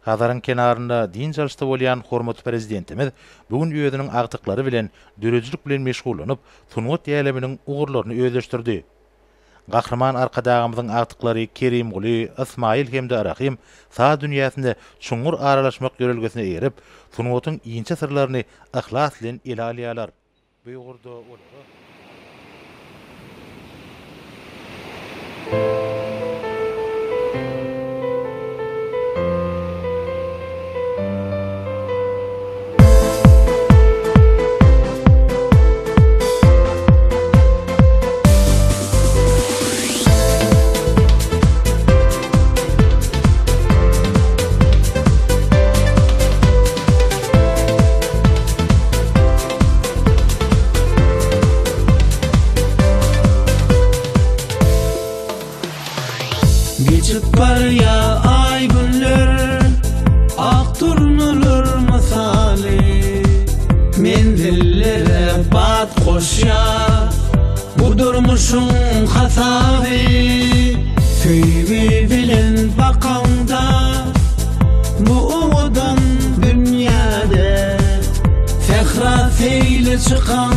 Hazaryň kenarynda dynç alyşda bolýan hormatly Prezidentimiz bu gün özüniň agtyklary bilen döredijilik bilen meşgullanyp, sungat äleminiň ugurlaryny özleşdirdi. Gahryman Arkadagymyzyň agtyklary Kerimguly, Ysmaýyl hem-de Rahym saz dünýäsinde çuňňur aralaşmak ýörelgesine eýerip, sungatyň inçe syrlaryny yhlas bilen ele alýarlar. Bu ugurda olara. Geçip barýar aý-günler, Ak durnalar mysaly. Menzillere bat goşýar, Bu durmuşyň hasaby. Söýgi bilen bakaňda, Bu owadan dünýäde. Sähra seýle çykaňda.